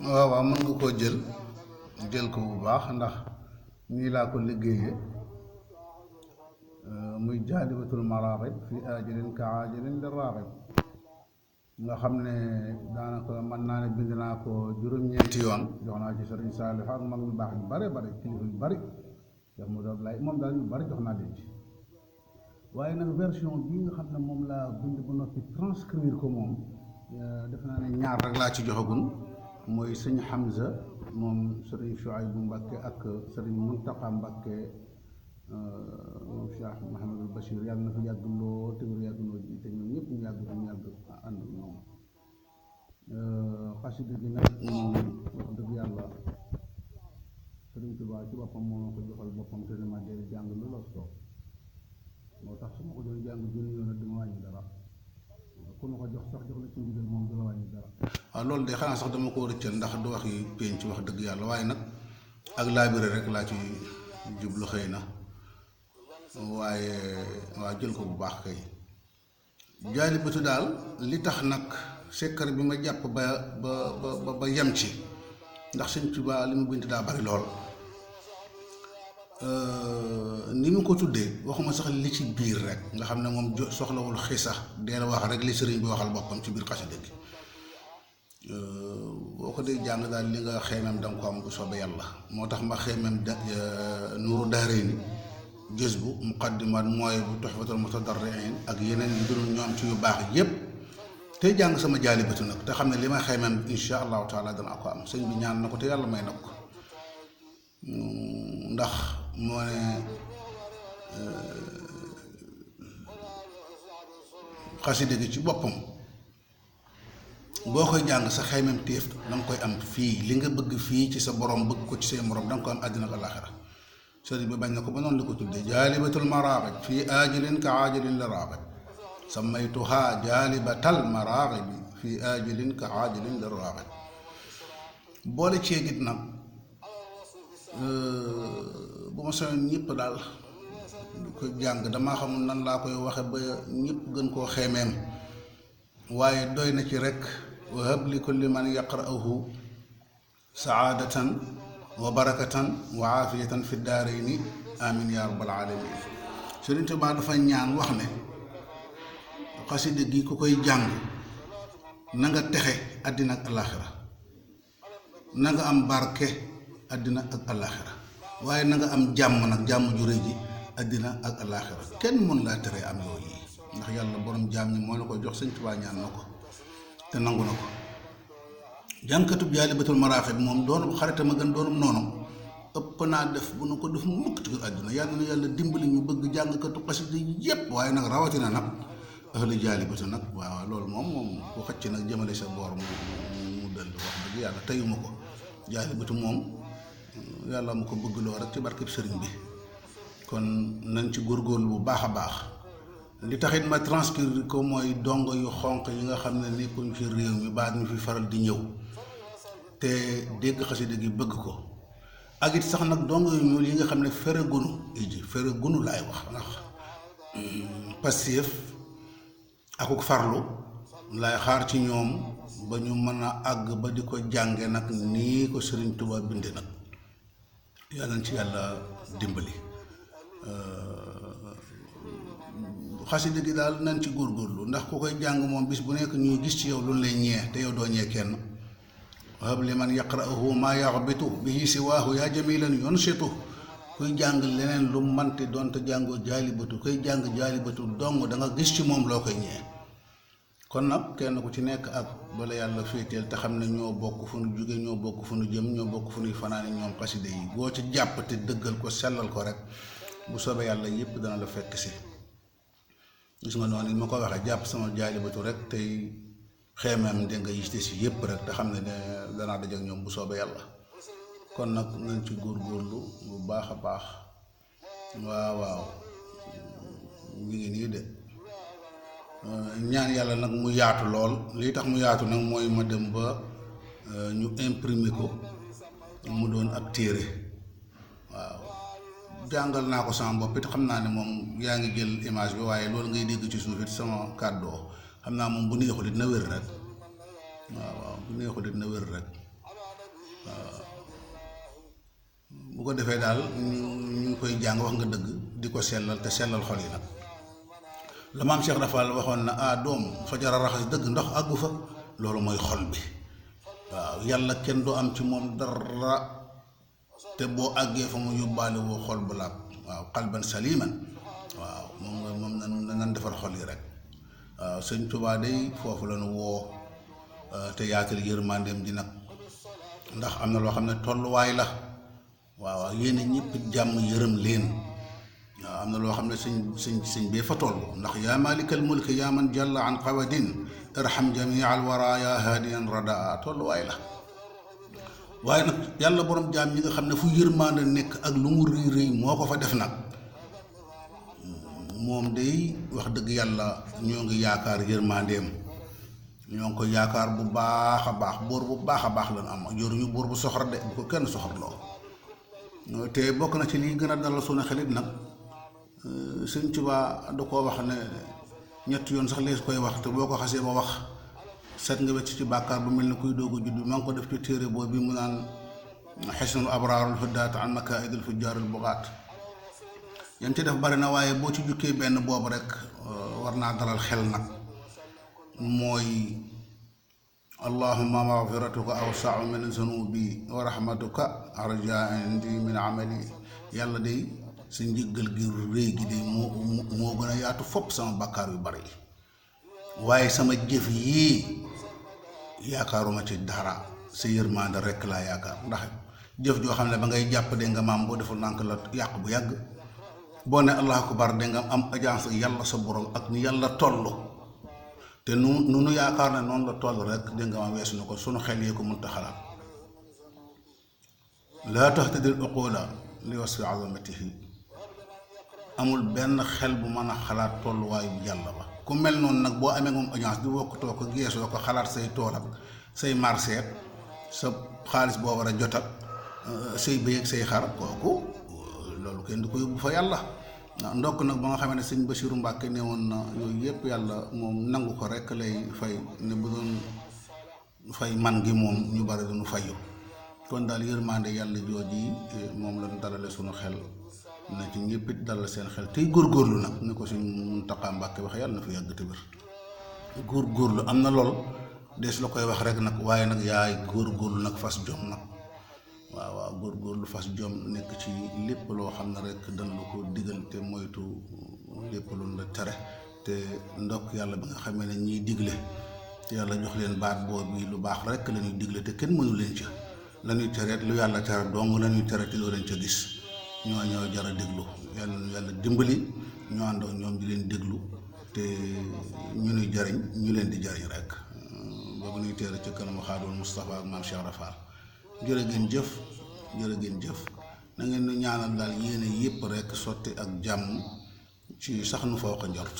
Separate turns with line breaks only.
waaw waaw mën nga koo jël ko bu baax ndax nii laa ko liggéeyee muy jaalibatul maraaxib fi aajilin ka aajilin li raaxib nga xam ne daanaka mën naa ne bind naa ko juróom-ñeenti yoon jox naa ci sëriñ Saalix ak mag ñu baax yu bare kilifa yu bari jox ma doon lay moom daal ñu bari jox naa leen ci waaye nag version bii nga xam ne moom laa bind ba noppi transcrire ko moom def naa ne ñaar rek laa ci joxagun mooy sëñ Hamza moom sëriñ Shuaybu Mbàkke ak sëriñ Muntaqa Mbàkke moom Cheikh Mahamadul Bachir yàlla na fi yàgg loo te wér yàgg loo ji te ñoom ñëpp ñu yàgg ànd ak ñoom xasida gi nag moom wax dëgg yàlla sëriñ Tuubaa ci boppam moo ma ko joxal boppam te dama dee jàng lu la soob moo tax su ma ko doon jàng junni yoon dama wàññi dara ku ma ko jox sax jox la ci ndigal moom du la wàññi dara. waaw loolu de xanaa sax dama ko rëccal ndax du wax yi pénc ci wax dëgg yàlla waaye nag ak laabire rek laa ci jublu xëy na waaye waa jël ko bu baax kay jaalibatu daal li tax nag sekkar bi ma jàpp ba yem ci ndax Sëñ Tuubaa li mu bind daa bari lool ni mu ko tuddee waxuma sax li ci biir rek nga xam ne moom soxlawul xisa deel wax rek li sëriñ bi waxal boppam ci biir xasida gi boo ko dee jàng daal li nga xeemem danga ko am bu soobee yàlla moo tax ma xeemem nuuru daarayni gis bu muqaddimaat mooy bu tuhfatul mutadarriin ak yeneen yu dul ñoom ci yu baax yépp tey jàng sama jaalibatu nag te xam ne li ma xeemem insha allahu taala danaa ko am sëñ bi ñaan na ko te yàlla may na ko ndax moo ne xasida gi ci boppam boo koy jàng sa xeymem téef danga koy am fii li nga bëgg fii ci sa borom bëgg ko ci say morom danga ko am àddina ak alaaxira sëriñ bi bañ na ko ba noonu li ko tuddee jaalibatul maraaxib fii aajilin ka aajilin li raaxib sammaytuha jaalibatal maraaxib fii aajilin ka aajilin li raaxib boole ceegit nag bu ma soñoon ñëpp daal di ko jàng damaa xamul nan laa koy waxe ba ñëpp gën koo xeemeem waaye doy na ci rek wa hab li kulli man yaqra'uhu saadatan wa barakatan wa aafiyatan fi daarayni amin ya rabbal alamin Sëriñ Tuubaa dafa ñaan wax ne xasida gi ku koy jàng na nga texe àddina ak alaaxira na nga am barke àddina ak alaaxira waaye na nga am jàmm nag jàmm ju rëy ji àddina ak alaaxira kenn mën laa teree am yooyu ndax yàlla borom jaam ñi moo la ko jox Sëñ Tuubaa ñaan na ko te nangu na ko jànkatub jaalibatul maraaxib moom doonub xaritam a gën doonub noonu ëpp naa def bu nu ko def mukk ci biir àdduna yàlla na yàlla dimbali ñu bëgg jàngkatu xasida yépp waaye nag rawatina nag ahlu jaalibatu nag waaw loolu moom ku xëcc nag jëmale sa boor mu dëll wax dëgg yàlla teyuma ko jaalibatu moom yàlla mu ko bëgg loo rek ci barkeb sëriñ bi kon nañ ci góorgóorlu bu baax a baax li taxit ma transcrire ko mooy dongo yu xonq yi nga xam ne nekkuñ ci réew mi baat ñu fi faral di ñëw te dégg xasida gi bëgg ko ak it sax nag dongo yu ñuul yi nga xam ne fere gunu laay wax ndax passif akuk farlu laay xaar ci ñoom ba ñu mën a àgg ba di ko jànge nag nii ko Sëriñ Tuubaa binde nag yàlla na ci yàlla dimbali xasida gi daal nañ ci góorgóorlu ndax ku koy jàng moom bis bu nekk ñuy gis ci yow lu lay ñee te yow doo ñee kenn wahab li man yaqra'uhu maa yaxbitu bihi siwaahu yaa jamilan yunsitu kuy jàng leneen lu manti doonte jàngoo jaalibatu kuy jàng jaalibatu dong da nga gis ci moom loo koy ñee kon nag kenn ku ci nekk ak bala yàlla féeteel te xam ne ñoo bokk fu nu jóge ñoo bokk fu nu jëm ñoo bokk fu nuy fanaane ñoom xasida yi boo ci jàpp te dëggal ko sellal ko rek bu soobee yàlla yépp dana la fekk si gis nga noonu ma ko waxee jàpp sama jaalibatu rek tey xeemeem de nga yiste si yépp rek te xam ne danaa daj ak ñoom bu soobee yàlla kon nag nañ ci góorgóorlu bu baax a baax waaw ñu ngi nii de ñaan yàlla nag mu yaatu lool lii tax mu yaatu nag mooy ma dem ba ñu imprimer ko mu doon ab téere waaw jàngal naa ko sama bopp it xam naa ne moom yaa ngi jël image bi waaye loolu ngay dégg ci suuf it sama kàddoo xam naa moom bu neexul it na wér rek waaw bu neexul it na wér rek bu ko defee daal ñu ngi koy jàng wax nga dëgg di ko sellal te sellal xol yi nag la maam Cheikh Rafal waxoon na doom fa jar a raxas dëgg ndox àggu fa loolu mooy xol bi waaw yàlla kenn du am ci moom dara te boo àggee fa mu yóbbaale woo xol bu laab waaw qalban saliman waaw moom nan defar xol yi rek waaw sëñ Tuubaa day foofu la nu woo te yaatal yërmandeem ji nag ndax am na loo xam ne tolluwaay la waaw yéen ñëpp jàmm yërëm leen waaw am na loo xam ne sëñ bee fa toll ndax yaa malikal mulki yaa man jalla an qawadin irham jamia al wara ya hadiyan radaa tolluwaay la waaye nag yàlla borom jaam ñi nga xam ne fu yërmande nekk ak lu mu rëy rëy moo ko fa def nag moom day wax dëgg yàlla ñoo ngi yaakaar yërmandeem ñoo ngi ko yaakaar bu baax a baax buur bu baax a baax lañu am yoruñu buur bu soxor de bu ko kenn soxor loo te bokk na ci lii gën a dalal sunu xelit nag Sëñ Tuubaa da koo wax ne ñetti yoon sax lees koy wax te boo ko xasee ba wax set nga wecc ci bàkkaar bu mel ni kuy doog a judd maa ngi ko def ci téere boobu bi mu naan xesnul abraarul huddaat an makaidil fujjaarul bugaat yam ci def bari na waaye boo ci jukkee benn boobu rek war naa dalal xel nag mooy allahumma magfiratuka awsau min zunubi wa rahmatuka arja indi min amali yàlla day sa njëggal gi réy gi day moo gën a yaatu fopp sama bàkkaar yu bari waaye sama jëf yii yaakaaruma ci dara sa yërmande rekk laa yaakaar ndax jëf joo xam ne ba ngay jàpp de nga maam boo deful nànk la yàq bu yàgg boo ne allahu akbar de nga am audience yàlla sa borom ak ni yàlla toll te nu yaakaar ne noonu la toll rek de nga maam weesu na ko sunu xel yee ko mënta xalaat laa tahtadil uqula li wasfi azamatihi amul benn xel bu mën a xalaat tolluwaayu yàlla ba ku mel noonu nag boo amee moom audience di wokkatoo ko geesoo ko xalaat say tool ak say marché sa xaalis boo war a jot ak say bëy ak say xar kooku loolu kenn du ko yóbbu fa yàlla ndokk nag ba nga xamee ne sëñ Basiru Mbàkke ne woon na yooyu yëpp yàlla moom nangu ko rek lay fay ne bu doon fay man gi moom ñu bari duñu fayu kon daal yërmande yàlla jooji moom lañu dalale suñu xel na ci ñëpp it dalal seen xel tey góorgóorlu nag ni ko suñ Muntaxa Mbàkke wax yàlla na fi yàgg te wér góorgóorlu am na lool des la koy wax rek nag waaye nag yaay góorgóorlu nag fas jom nag waaw góorgóorlu fas jom nekk ci lépp loo xam ne rek dañ la ko digal te moytu lépp lu la tere te ndokk yàlla bi nga xamee ne ñiy digle te yàlla jox leen baat boobu lu baax rek la ñuy digle te kenn mënu leen ca la ñuy tereet lu yàlla tere dong la ñuy tere te doo leen ca gis ñoo jar a déglu yàlla dimbali ñoo àndoo ñoom di leen déglu te ñu nuy jariñ ñu leen di jariñ rek boobu nuy teere ca kanamu Xaadimul Mustafaa ak maam Cheikh Rafal jërë ngeen jëf na ngeen nu ñaanal daal yéene yépp rek sotti ak jàmm ci sax nu foo ko njort